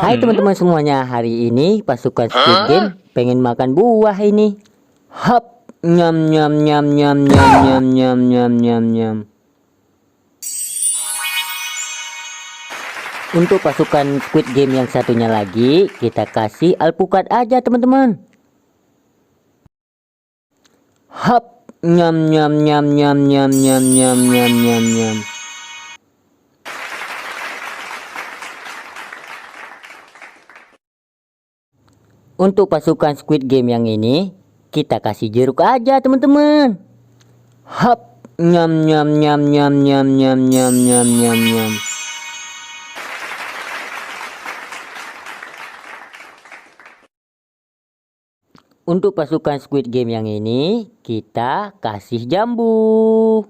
Hai teman-teman semuanya, hari ini pasukan Squid Game pengen makan buah ini. Hap, nyam nyam nyam nyam nyam nyam nyam nyam nyam nyam. Untuk pasukan Squid Game yang satunya lagi, kita kasih alpukat aja teman-teman. Hap, nyam nyam nyam nyam nyam nyam nyam nyam nyam nyam. Untuk pasukan Squid Game yang ini, kita kasih jeruk aja teman-teman. Hap, nyam nyam nyam nyam nyam nyam nyam nyam nyam nyam. Untuk pasukan Squid Game yang ini, kita kasih jambu.